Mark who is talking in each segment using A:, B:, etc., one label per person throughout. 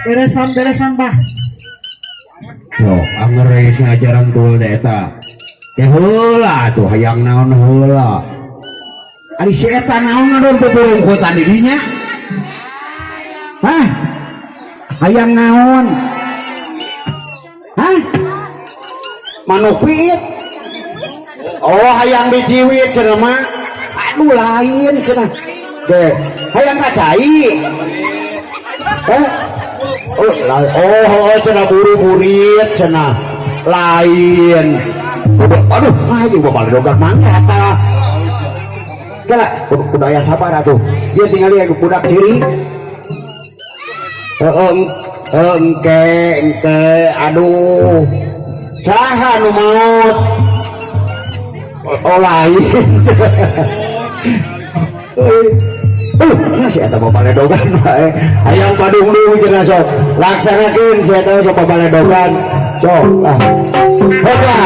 A: Beresan-beresan bah.
B: Yo, anger si ajaran tul deh eta. Ke heula tuh hayang naon heula. Ari si eta naon ngadon pupurungkutan di dinya? Hah? Hayang naon? Hah? Manuk piit? Oh, hayang diciwit cenah mah. Aduh lain cenah. Ge, hayang ka cai. Eh? Oh, lain. Oh, oh, cenah buru-burit cenah. Lain. Aduh, mah juga baledogan mangga eta. Kela, kudu aya sabar atuh. Ieu tingali aya budak ciri. Heeh, engke, engke, aduh. Saha nu maot? Oh, lain. Si eta babaledogan wae. Hayang padungdung cenah sok. Laksanakeun si eta sok babaledogan. Sok ah. Hoka.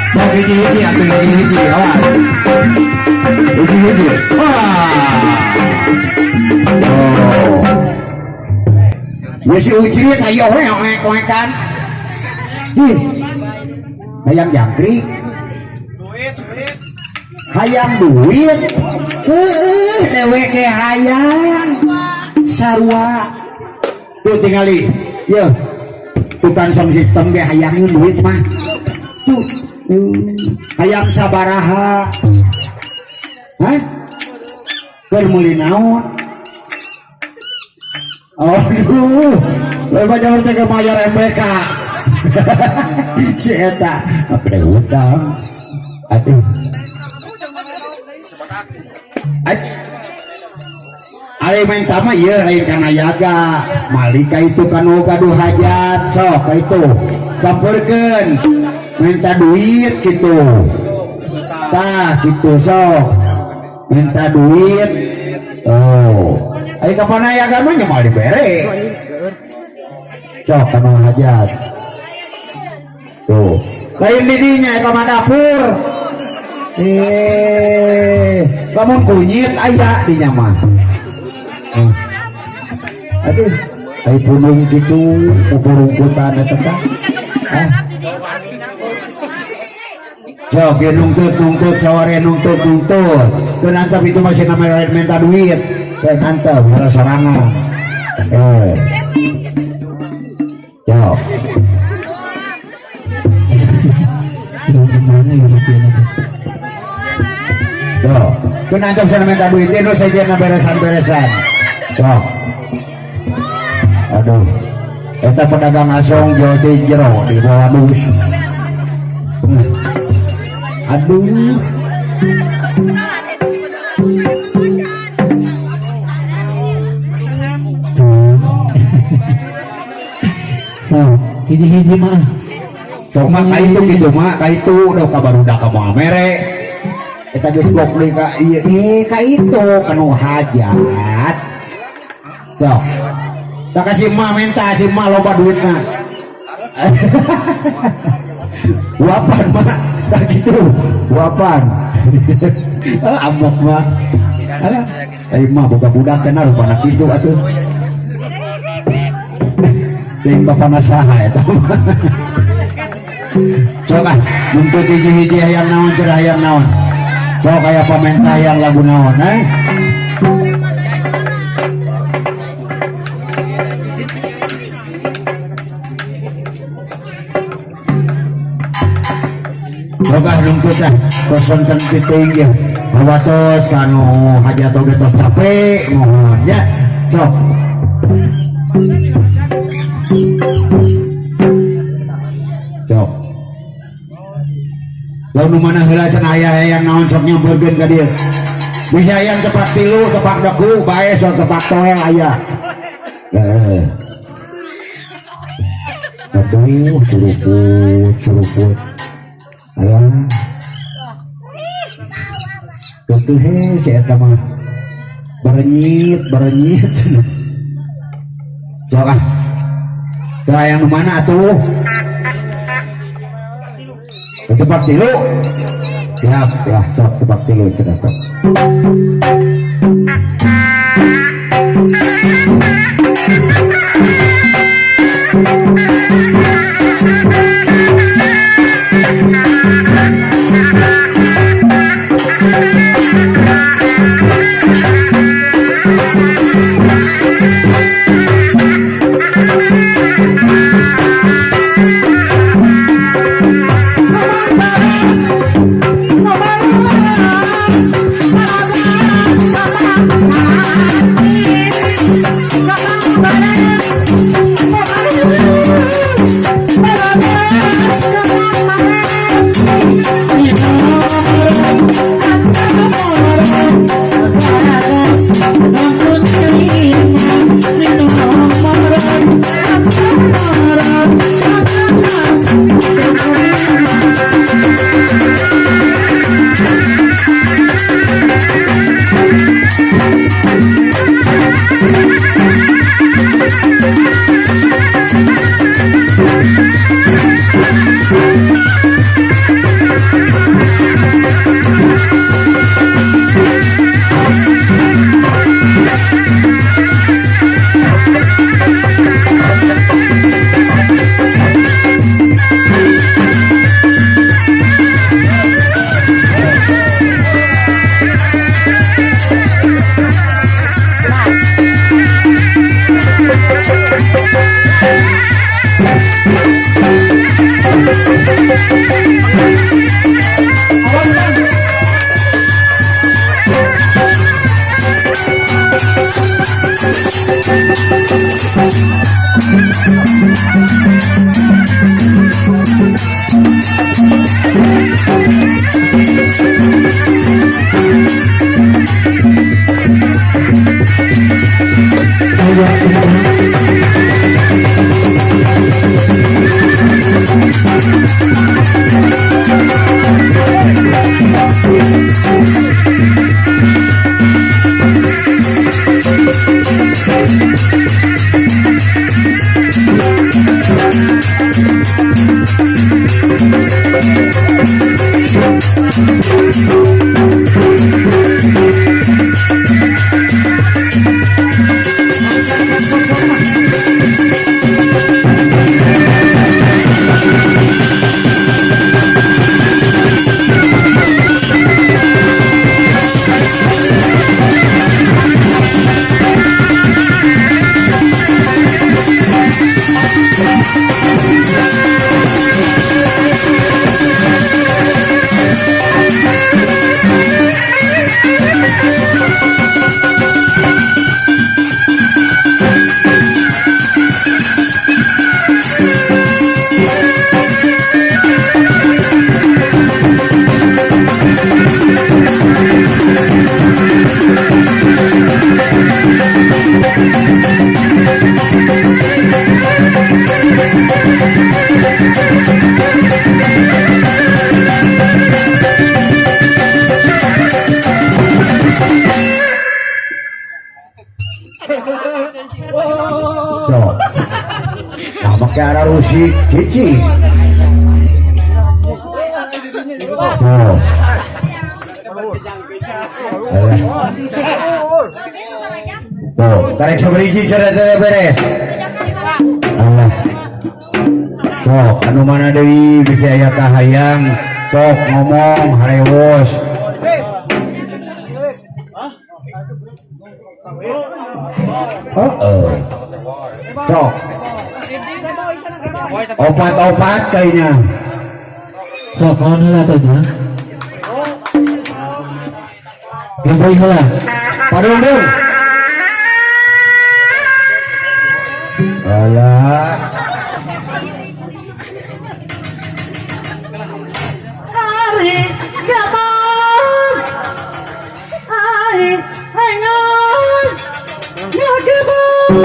B: Sok hiji-hiji atuh hiji-hiji awas. Hiji-hiji. Wah. Oh. Ya si ucrit ayo we oek kan. Ih. Hayang jangkrik. Hayang duit. Heueuh dewek ge hayang. Sarua. Tuh tingali. Yeuh. Tukang sound system ge hayangin duit mah. Tuh. Hayang sabaraha. Hah? Keur meuli naon? Aduh, lepas jauh teh mayar MBK. Si eta, apa deh hutang. Aduh. Ari main tama ieu lain kana yaga. Malika itu kanu gaduh hajat sok ka itu. Campeurkeun minta duit gitu. Tah gitu sok. Minta duit. Oh. Ayo kapan aya agama nya moal dibere. Sok kanu hajat. Tuh. Lain di dinya eta mah dapur. Lamun kunyit aya dinya mah. Aduh, ai punung kitu pupurungkutan eta teh. Ah. Sok ge nungtut-nungtut saware nungtut-nungtut. Keun antep itu masih namanya lain minta duit. Keun antep sorangan. Sok. Tuh, keun antep sana minta duit nu sejenna beresan-beresan. Sok. Aduh. Eta pedagang asong jauh di jero di bawah dus. Aduh.
C: So, hiji-hiji mah.
B: Sok mah ka itu kitu mah, ka itu udah ka barudak ka moal mere. Eta geus gok deui ka ieu, ka itu kanu hajat. Sok. Tak kasih mah minta si mah loba duitna. Wapan mah tak gitu. Wapan. Ambek mah. Alah, ai mah boga budak teh rupana kitu atuh. Teuing bapana saha eta mah. Sok ah, nuntut hiji-hiji hayang naon cerah hayang naon. Sok aya pamentah hayang lagu naon eh. Sok ah nuntut ah, tos sonten peuting ge. Hawa tos kanu hajat oge tos capek mohon ya. Sok. Sok. Lalu nu mana heula cenah aya hayang naon sok nyampeurkeun ka dieu. Bisa hayang tepak tilu, tepak deku, bae sok tepak toel aya. Heeh. Aduh, suruput, suruput. Alah. Keukeuh he si eta mah. Barenyit, barenyit. Sok ah. Teu aya nu mana atuh? Tebak tilu. Siap lah sok tebak tilu cenah sok. Sok. Nah, make arah rusik cici. Tuh. Tuh, tarik sabariji cara teh beres. Alah. Sok, anu mana deui bisa aya kahayang, sok ngomong harewos. Heeh. Sok. Opat-opat kayaknya.
C: Sok naon heula teh nya? Game heula.
B: Padung. Alah.
A: Ari gabang ai engan ya gebang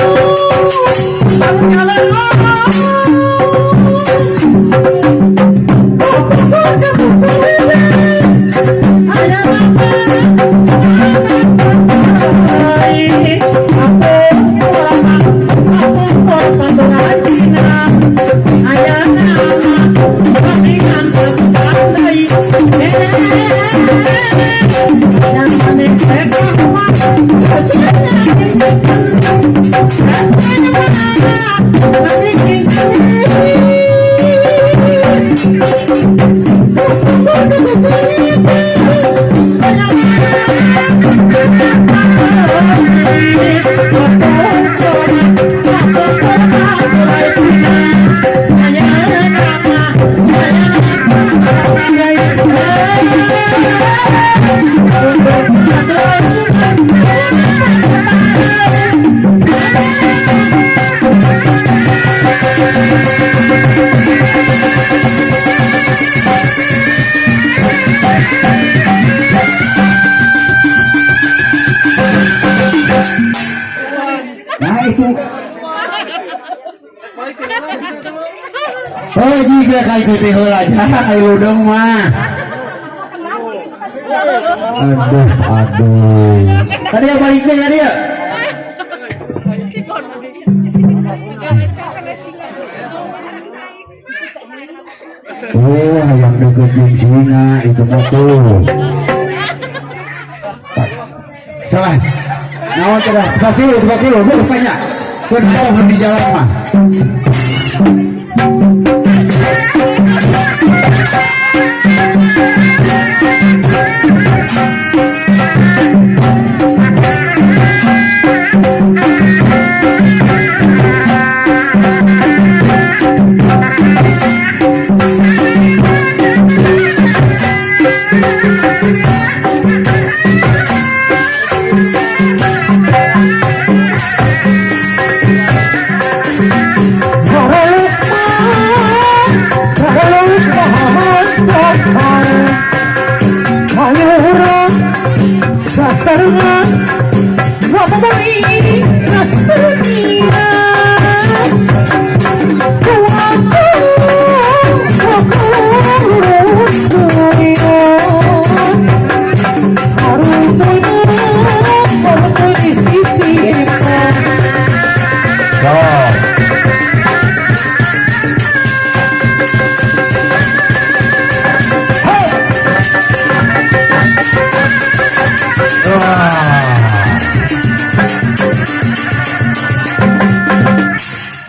B: Nah itu. Oh jika kayak gitu heula aja ayo dong mah. Aduh, aduh. Tadi ya balik deh tadi ya. Oh, hayang deket jeung singa itu mah tuh. Coba. Naon coba? Tebak dulu, duh banyak. Keun atuh di jalan mah.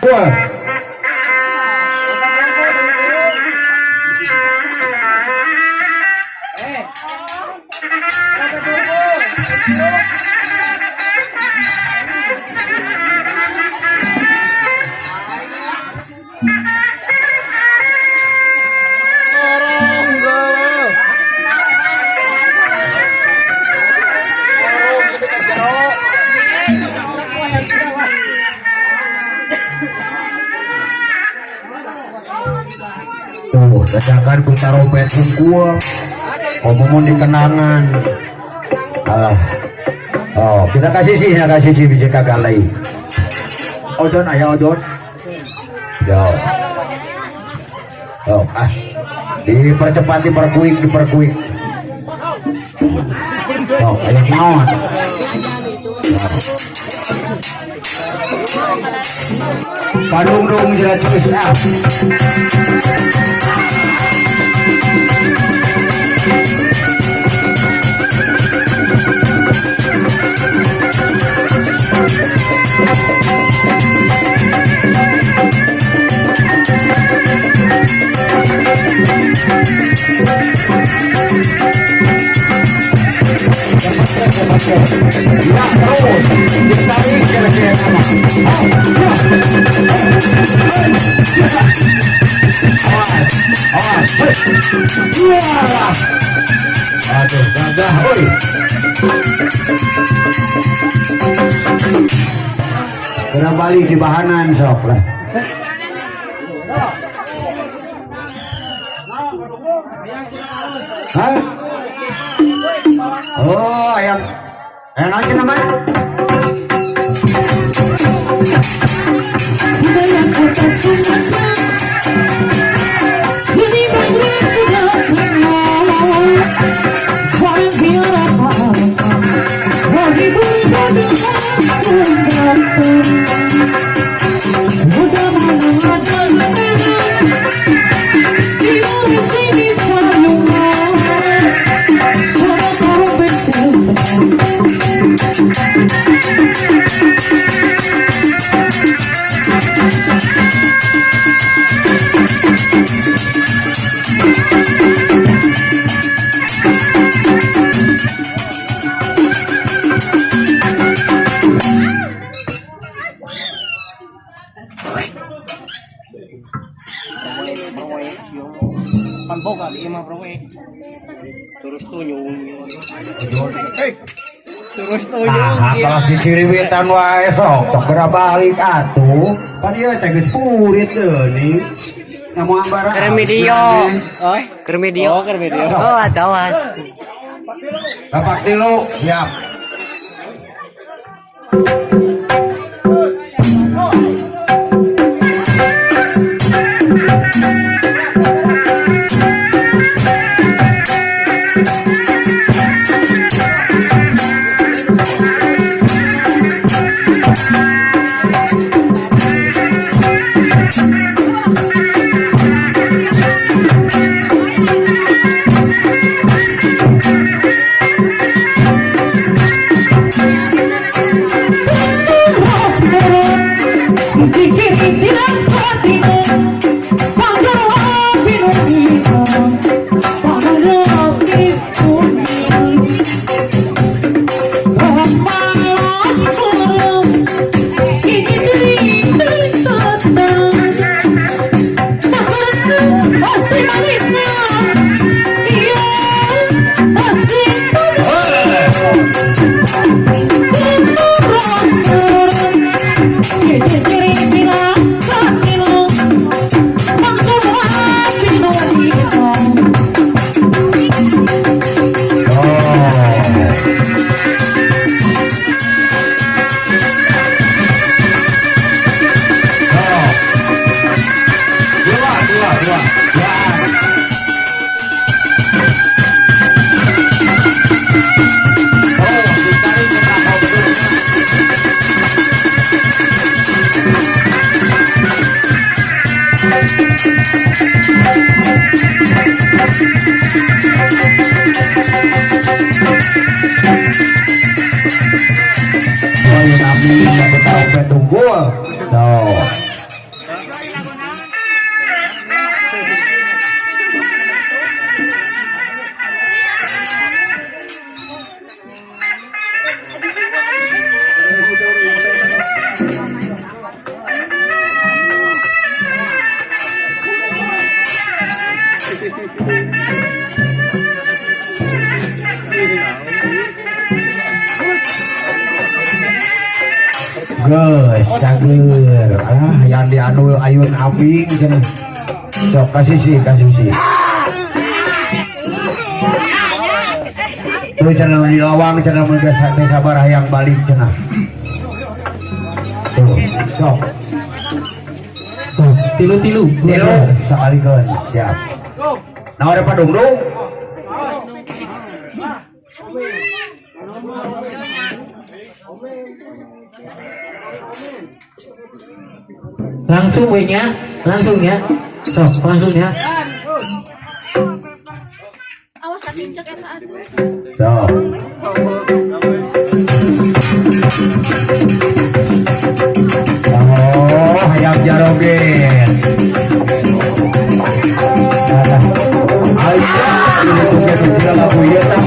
B: Wah. Tuh, dadakan ku tarompet hungkul. Komo di kenangan. Alah. Oh, kita kasih sih, kita kasih sih biji kagalai. Odon aya odon. Yo. Oh, ah. Dipercepat, diperkuik, diperkuik. Oh, aya naon. Padung dong jerat cuis ah. Ya terus ditarik kira-kira sama. Awas, awas, wah, aduh gagah, oi. Kena balik di bahanan sok lah. Hah? Oh, ayam. Enak aja namanya.
D: Terus tuyung. Terus tuyung.
B: Nah, kalau diciriwitan wae sok, sok geura balik atuh. Pan ieu teh geus purit deui. Namu ambara.
D: Kermedio. Oh, kermedio. Oh, kermedio. Oh, atawas.
B: Bapak tilu, siap. Dua, dua, dua. Dua. Oh, ditarik ke belakang betul. Oh, ya nabi, aku tahu petunggul. Tuh. Geus, cager. Ah, yang dianu ayun abing cenah. Sok kasih sih, kasih sih. Tuh cenah di lawang cenah mun geus teh sabar hayang balik cenah. Tuh, sok.
C: Sok tilu-tilu.
B: Tilu sakalikeun. Siap. Nah, ada padungdung.
C: Langsung we nya, langsung ya. Sok langsung ya.
E: Awas katincak eta atuh.
B: Tuh. Oh, hayang jarogen. Ayo, ini tuh lagu ieu tah.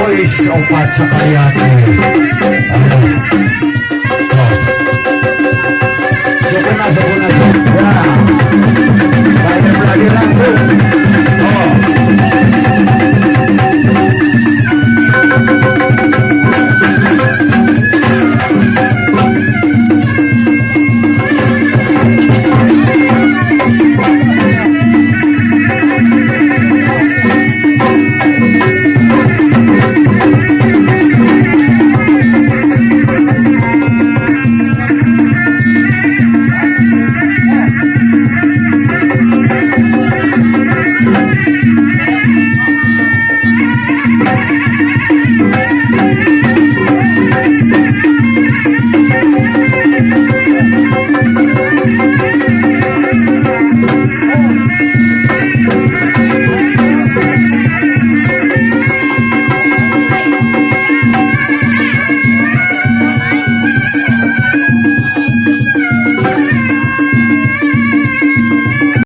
B: Ois opat sekalian. Sukuna, sukuna, sukuna. Baik, lagi langsung.